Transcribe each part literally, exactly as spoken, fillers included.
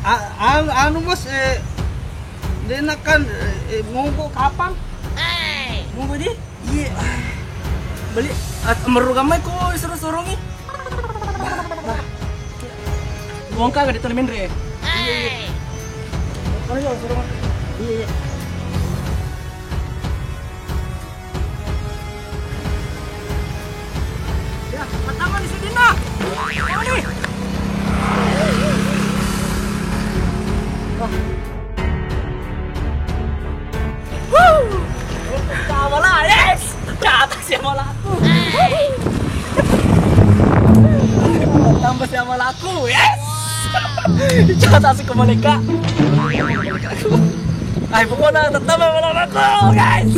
A-, an-, anu, Bos, eh, dena kan, eh, eh, mogok kapang. Mogok di? Iya. Beli, ah, meruga mai ko suruh-surungi. Bongkar ka di tali menre. Iya, iya. Mana jauh suruh? Iya, iya. Ya, pertama di sini, nah. Ini. Woo! Pertama lah, yes. Catat siapa laku. Tambah siapa laku, yes. Catat si ke malaikat. Ay, pokoknya tetap sama aku, guys.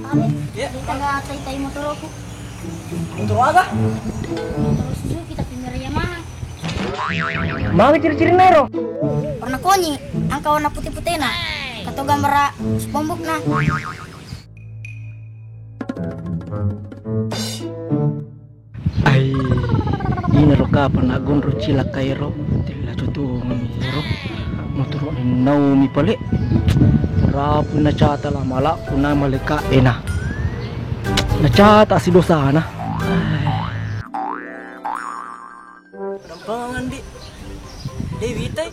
Kami, ya, kita nggak tai-tai motorku. Motor aga? Motor Suzuki, tapi merah Yamaha. Magi ciri-ciri nero? Warna konyi, angka warna putih-putih na. Kato gambar spambuk na. Ai, inaro kapang naggonro cilaka ero, tella tutu miro. Motoro naumi pale. Rapu nacata la malaku na maleka ena. Nacata si dosana. Rampangan di Dewi tai.